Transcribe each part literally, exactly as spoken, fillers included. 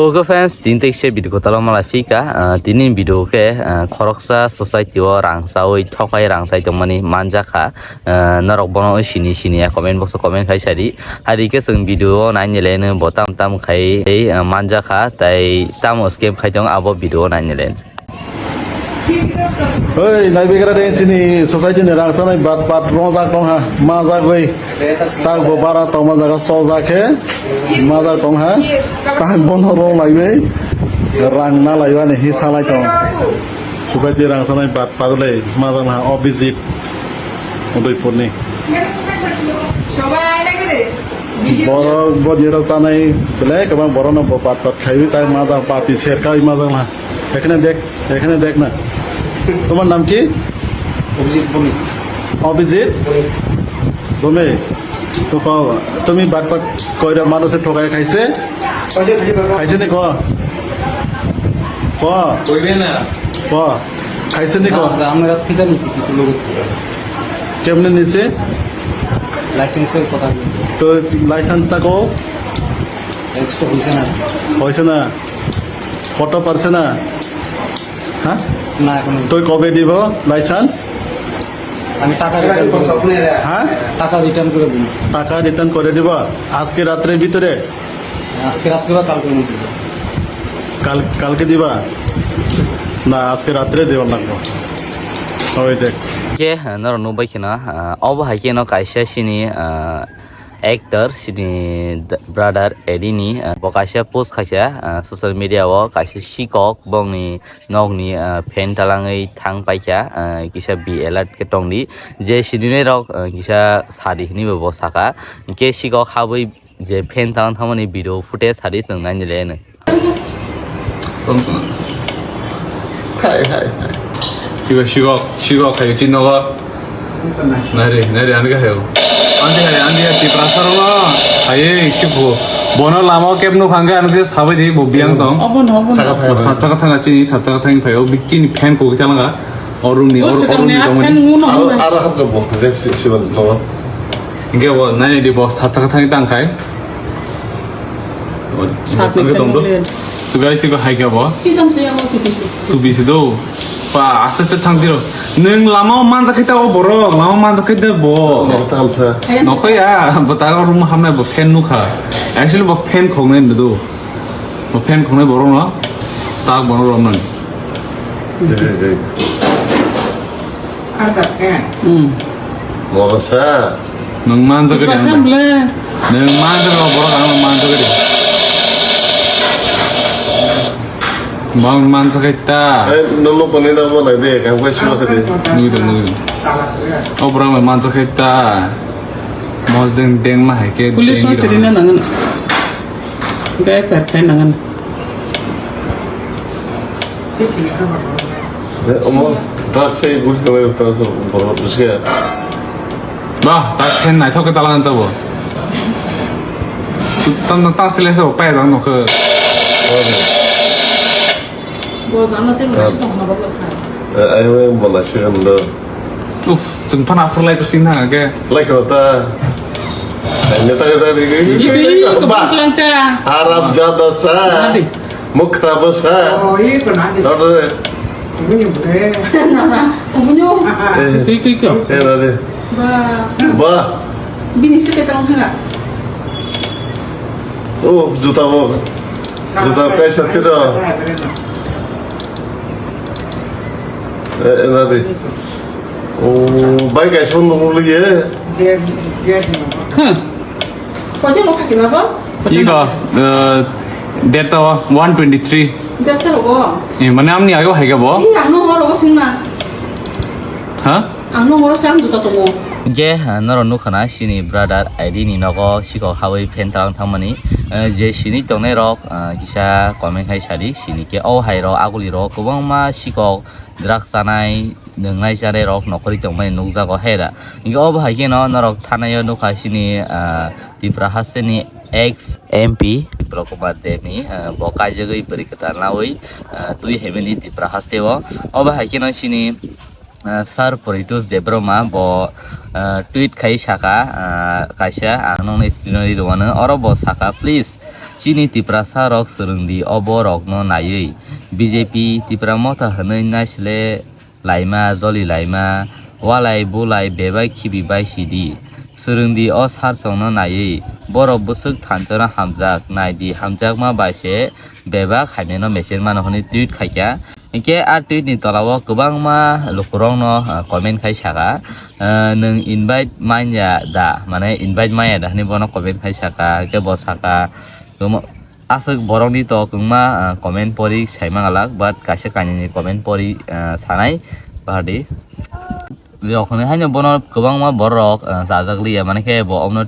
Okay friends, tini tei se video kotalo malai phika, ah, tini video khe, ah, khoroksa society o rang chawi thokai rang chai tongmani manjakha, ah, norok bono sini sini ya comment box o comment khai sadi, hari khe chwng video o naini leno bo tam tam khai tei, ah, manjakha tai tamo skip khai tong abo video o naini len. Oi, naibegra de chini society ni rang sanai bat bat rojak tong ha, majak bai. Tak bo bara tong majak, sojak khe majak tong ha. Tak bono rong lai bai. Rang na lai bani hi salai tong. Society rang sanai bat bat le majak na Abhijit Udaipur ni. Borok bo nira sanai bele kebang borok no bo bat bat khai tak majak papi ser kai majak na. এখানে দেখ, এখানে দেখ না। তোমার নাম কি? অভিজিৎ ভৌমিক। অভিজিৎ? ভৌমিক। ভৌমিক। তো ক-, তুমি বাটপাট কইরা মানুষের ঠকাই খাইছে? কয়টা খাইছে বাবা? খাইছে নি ক? ক? কইবে না। ক? খাইছে নি ক? না, আমরা ঠিক আছে, কিছু লোক। কেমনে নিছে? লাইসেন্সের কথা। তো লাইসেন্স থাকো? লাইসেন্স তো হইছে না। হইছে না? কত পারছে না? হ্যাঁ? না, এখনো। তুই কবে দিব লাইসেন্স? আমি টাকা রিটার্ন করে দেবো। হ্যাঁ? টাকা রিটার্ন করে দিন। টাকা রিটার্ন করে দিবা আজকে রাত্রের ভিতরে? আজকে রাত্রে বা কালকের মধ্যে। কাল, কালকে দিবা? না, আজকে রাত্রে দেওয়া লাগবো। ওই দেখ। Khe, ah, norok nukbai kheno, ah, obo hai kheno kaisa sini, ah, actor sini d-, brother Eddie ni, ah, bo kaisa post khaisa, ah, social media o kaisa sikok bongni nokni, ah, fan talangwi thang paikha, ah, kisa be alert khe tongdi je sinini rok, ah, kisa sadi hinwi bo saka hinkhe sikok habwi je fan talang thangmani video footage sadi chwng naini le hinwi. Hai, hai, hai. Iba sikok, sikok hai chin nogo. Nari, nari, ani ka hayo. Anti hai, anti hai, Tiprasa roma. Hai, siku. Bono lama kep nuk hangga anu ke sabai di bo biang tong. Obo no, obo no. Saka thang. Sat saka thang chini, sat saka thang phayo. Bik chini fan ko kita langa. Or room ni, or, or room ni tong fan ni. Aro, aro hapka bo, ke si, si ban nogo. Hinkhe bo naini di bo sat saka thangwi tang khai. Sakni tong do. Tugai sigo hai khe bo. Ki tong se abo tu bisi. Tu bisi do. Pa aste aste thang tiro. Nwng lama o manjak khai ta o borok, lama o manjak khai ta bo. Nokha nokha ya, bo ta room hamnai bo fan nukha. Actually bo fan khongnai ndo do. Bo fan khongnai borok no. Tak bono rom nang. Hmm. Morosa. Nwng manjak gari. Nwng manjak gari, borok ang manjak gari. Bang manjak gari ta. Eh, nono pani da mo lai de, kang bai sima de. Nui dong, nui dong. O borok ang manjak gari ta. Mos deng deng ma hai ke. Police no sirina nangan. Gai per kai nangan. Eh, omo, tak sei buji tong, tak sei borok buji ya. Bah, tak sen naithok ke talang tabo. Tam tam tak sile so pai dang nokho. Bo jana te nasi tong na bok kha. Eh, ayo, ayo, bola sih kan lo. Uf, chwng phano aphur lai chwng thang khe. Lai khna ta. Sai ne ta ta ri ri. Ibe, ibe, ba. Haram jada sa. Adi. Mukh kharab sa. Oh, iye ko na di. Tor re. Ibe ni bure. Ubunyo. Eh. Ki, ki, ki. Eh, na de. Ba. Ba. Bini se ke tang hanga. Oh, juta bo. Juta kai sa tiro. Eh, eh, na de. Oh, bai kai son lo ye. Hmm. Koi no kaki na ba? Iko, eh, derta wa one twenty three. Derta rogo. Eh, mane amni ago hai ga bo? Iya, no rogo sing na. Ha? Ang nung oro sam juta tongo. Hinkhe, ah, norok nukha na sini brother Aidi ni nogo sikok hawi phen talang thangmani. Eh, je sini tongnai rok, ah, kisa comment khai sadi, sini khe o hai rok aguli rok kwbangma sikok drugs chanai, nwngnai chanai rok nokhorwi tongmani nukjago hera. Hinkhe obo hai kheno norok thanai o nukha sini, ah, Tipra haste ni ex M P Tipra Kumar Dev ni, ah, bo kaijagwi bwrwi kwtal nawi, ah, twi haimani Tipra haste o. Obo hai kheno sini ah, Sir Poritos Debbarma bo, ah, tweet khai saka, ah, kaisa ang nokni screen o ri rwano oro bo saka, "Please, Chini Tiprasa rok swrwngdi obo rokno naiwi B J P Tipra Motha hwnwi naisle laima, joli laima, walai bulai bebak khibi bai sidi. Swrwngdi o sarsongno naiwi, borok bwswk thanchano hamjak, naidi hamjakma bai se bebak hamyano mechel mano hwnwi tweet khaikha. Hinkhe a tweet ni tolao kwbangma lukurokno, ah, comment khai saka, ah, "Nwng invite manya da?" Mane invite manya da hwnwi bono comment khai saka, hinkhe bo saka, kwbangma aswk borokni to kwbangma, ah, comment pori saima galak, but kaisa kainwini comment pori, ah, sanai bahardi. Rok hwnwi haino bono kwbangma borok, ah, chajak liya, mane khe bo obono,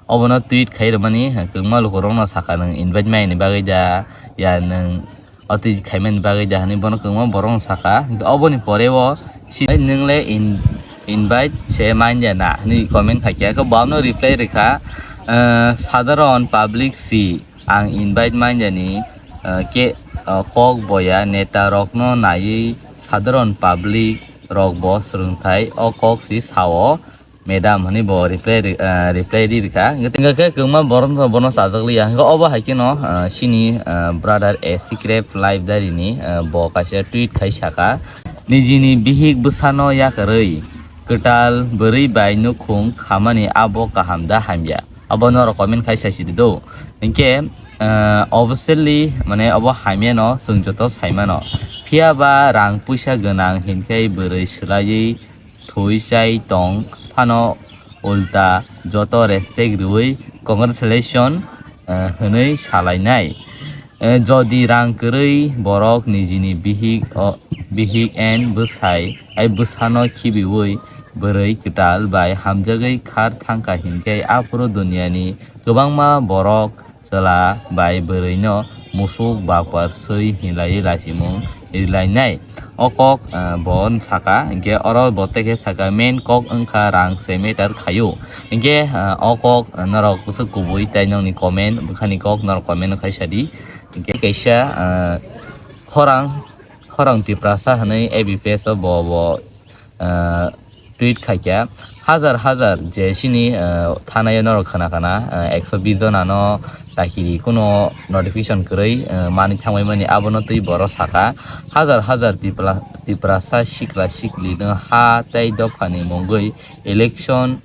obono tweet khai rwmani, ah, kwbangma lukurokno saka, "Nwng invite manya ni bagwi da, ya nwng o twi khaimani bagwi da," hwnwi bono kwbangma borokno saka. Hinkhe oboni pore o si, "Nwng le in-, invite se manya na?" hwnwi comment khaikha. Khe bo abono reply rwkha, ah, "Sadharon public si." Ang invite manjani, ah, khe, ah, kok boya neta rokno naiwi sadharon public rok bo swrwngthai o kok si sao, madam, hwnwi bo reply ri-, ah, reply ri rwkha. Hwnkhe khe kwbangma borok no bono chajak liya. Hwnkhe obo hai kheno, ah, chini, ah, brother A C Crab Life Diary ni, ah, bo kaisa tweet khai saka, "Nijini bihik bwsano yakarwi kwtal bwrwi bai nukhung khamani abo kaham da hamya?" Abo norok comment khai sai sidi do. Hinkhe, ah, obviously, mane, obo hamyano chwng joto saimano. Phiya ba rang puisa gwnang hinkhe bwrwi swlaiwi thwi chai tong phano ulta joto respect rwui congratulation, ah, hwnwi salainai. Eh, jodi rang kwrwi borok nijini bihik o, bihik and bwsai, ai bwsano khibiui bwrwi kwtal bai hamjagwi khar thangkha hinkhe aphuru duniani kwbangma borok chwla bai bwrwino musuk bakpar swi hinlaiwi lachimung rilainai. O kok, ah, bo saka, hinkhe oro bo tei khe saka, "Main kok wngkha rang se matter khaio." Hinkhe, ah, o kok, ah, norok bwswk kubui tei nokni comment, bwkhani kok norok comment no khai sadi. Hinkhe kaisa, ah, khorang, khorang Tiprasa hwnwi A B P S o bo, bo, ah, tweet khaikha, hajar hajar je chini, ah, thanai norok khna khna, ah, ekso bis jona no chakiri kuno notification kwrwi, ah, mani thangbai mani abono twi boro saka, hajar hajar Tipra-, Tiprasa sikla sikli no ha tei dophani mungwi election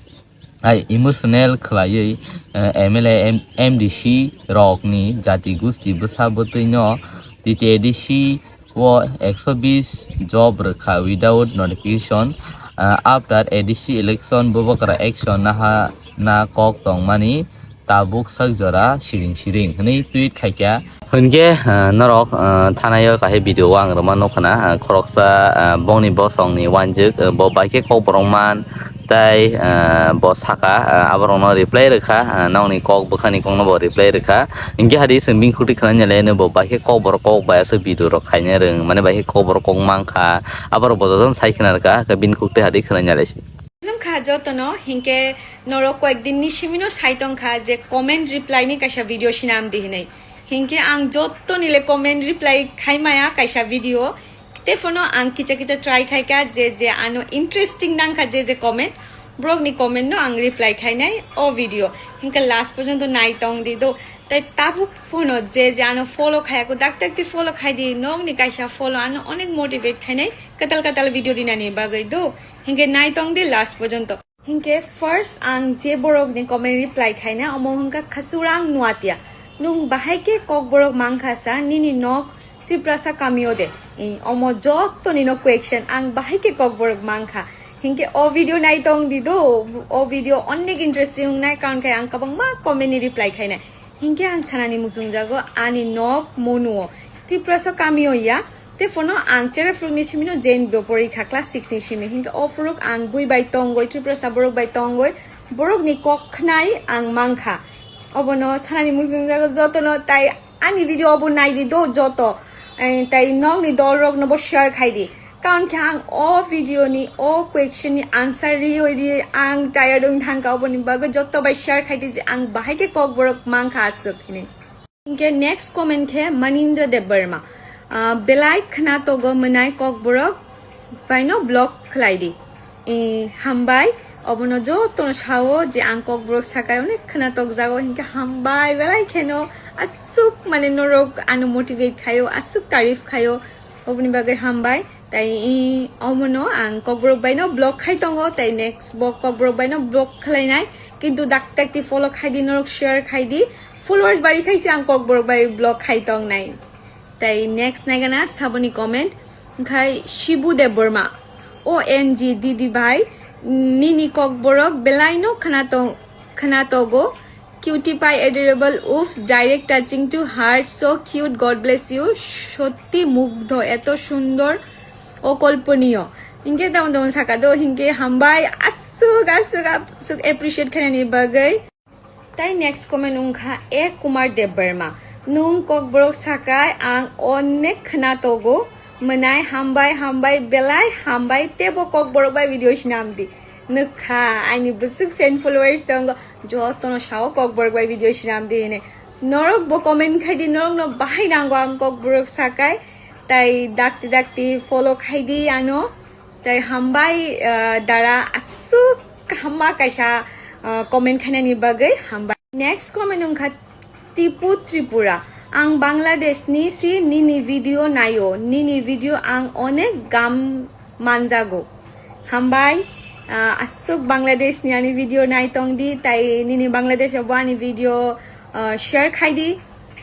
hai emotional khwlaiwi, eh, M L A, M-, M D C rokni jati gusti bwsa bwtwino T T A D C o ekso bis job rwkha without notification, eh, after A D C election bubakra action naha na kok tongmani tabuk sak jora siring siring hwnwi tweet khaikha. Hinkhe, ah, norok, ah, thanai o kahai video o ang rwma nukha na, ah, khoroksa, ah, bongni bosongni wanjwk, ah, bo bai khe kokborok man, tei, ah, bo saka, ah, aborokno reply rwkha, ah, nokni kok bwkhani kokno bo reply rwkha. Hinkhe hadi chwng bini khukti khwnani le, bo bai khe kokborok kok bai aswk video rok khaina rwng, mane bai khe kokborok kok mankha, aborok bo jotono sai khna rwkha, bini khukti hadi khwnani le se. Nungkha jotono, hinkhe norok koyek din ni simino sai tongkha je comment reply ni kaisa video sinam di hinwi. Hinkhe ang jotoni le comment reply khai maya kaisa video. Tephano ang kicha kicha try khaikha je je ano interesting nangkha je je comment, borok ni comment no ang reply khainai o video. Hinkhe last porjonto nai tong di do. Tai tabuk phano je je ano follow khayako dak dak di follow khai di, nokni kaisa follow ano onek motivate khainai kwtal kwtal video rinani bagwi do. Hinkhe nai tong di last porjonto. Hinkhe first ang je borok ni comment reply khaina omo hwnkha Khasurang Nuatia. Nwng bahai khe kokborok mankha sa nini nok Tiprasa kamio de? I, omo joto ni no question ang bahai khe kokborok mankha. Hinkhe o video nai tong di do, o video onek interesting wngnai karon khe ang kwbangma comment ni reply khainai. Hinkhe ang sanani muchungjago ani nok Monuo, Tiprasa kamio ya. Tephano ang chera phurukni simino Jain bo porikha class six ni simi. Hinkhe o phuruk ang bui bai tongoi, Tiprasa borok bai tongoi, borokni kok khnai ang mankha. Obono sanani muchungjago jotono, tai ani video obo naidi do joto. Eh, tai nokni dolrokno bo share khaidi. Karon khe ang o video ni, o question ni answer riwi riwi ang tired wng thangkha, oboni bagwi joto bai share khaidi je ang bahai khe kokborok mankha aswk hinwi. Hinkhe next comment khe Manindra Debbarma. Ah, belai khna togo mwnai kokborok baino block khlai di. Eh, hambai. Obono jotono sao je ang kokborok sakai onek khwna tokjago, hinkhe hambai belai kheno aswk mane norok ano motivate khaio, aswk tarif khaio, oboni bagwi hambai. Tai i omono ang kokborok baino vlog khai tongo, tai next bo kokborok baino vlog khlainai, kintu dakti dakti follow khaidi, norok share khaidi, followers bari khaise ang kokborok bai vlog khai tongnai. Tai next naigana saboni comment, wngkhai Shibu Debbarma, O M G didi bhai, nini kokborok belaino khwnato-, khwnatogo, cutie pie adorable, oops, direct touching to heart, so cute, God bless you, sotti mugdho, eto sundor, okolponiyo. Hinkhe tamo tamo saka do, hinkhe hambai, aswk, aswk, aswk appreciate khainani bagwi. Tai next comment wngkha A Kumar Debbarma. Nwng kokborok sakai ang onek khwna togo. Mwnai hambai, hambai, belai hambai, tebo kokborok bai video swnam di. Nukha, aini bwswk fan followers tongo, jotono sao kokborok bai video swnam di hwnwi. Norok bo comment khai di, norok no bahai nango ang kokborok sakai. Tai dakti dakti follow khai di ano. Tai hambai, ah, dara aswk kaham ma kaisa, ah, comment khainani bagwi hambai. Next comment wngkha Tipu Tripura. Ang Bangladesh ni si nini video naio. Nini video ang onek gam manjago. Hambai, ah, aswk Bangladesh ni ani video nai tong di, tai nini Bangladesh bo ani video, ah, share khai di.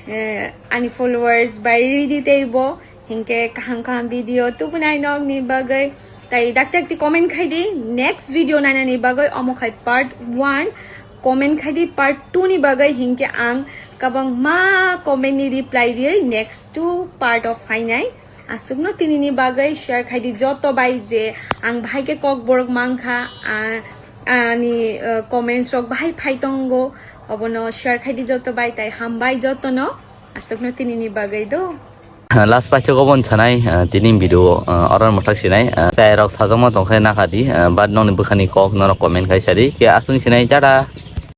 Eh, ani followers bai ridi tei bo. Hinkhe kaham kaham video tubunai nokni bagwi. Tai dakti dakti comment khai di, next video nainani bagwi omo khai part one, comment khai di part two ni bagwi, hinkhe ang kabangma comment ni reply riwi next two part of phainai. Aswkno tinini bagwi share khai di joto bai je ang bahai khe kokborok mankha, a-, ani, uh, comments rok bahai phai tongo, obono share khai di joto bai, tai hambai jotono. Aswkno tinini bagwi do. Last paithak obo wng sanai, ah, tini video, ah, oro mwthak sinai, ah, chayarok sajakma tongkhe nakha di, ah, but nokni bwkhani kok norok comment khai sadi. Khe aswk sinai, tata.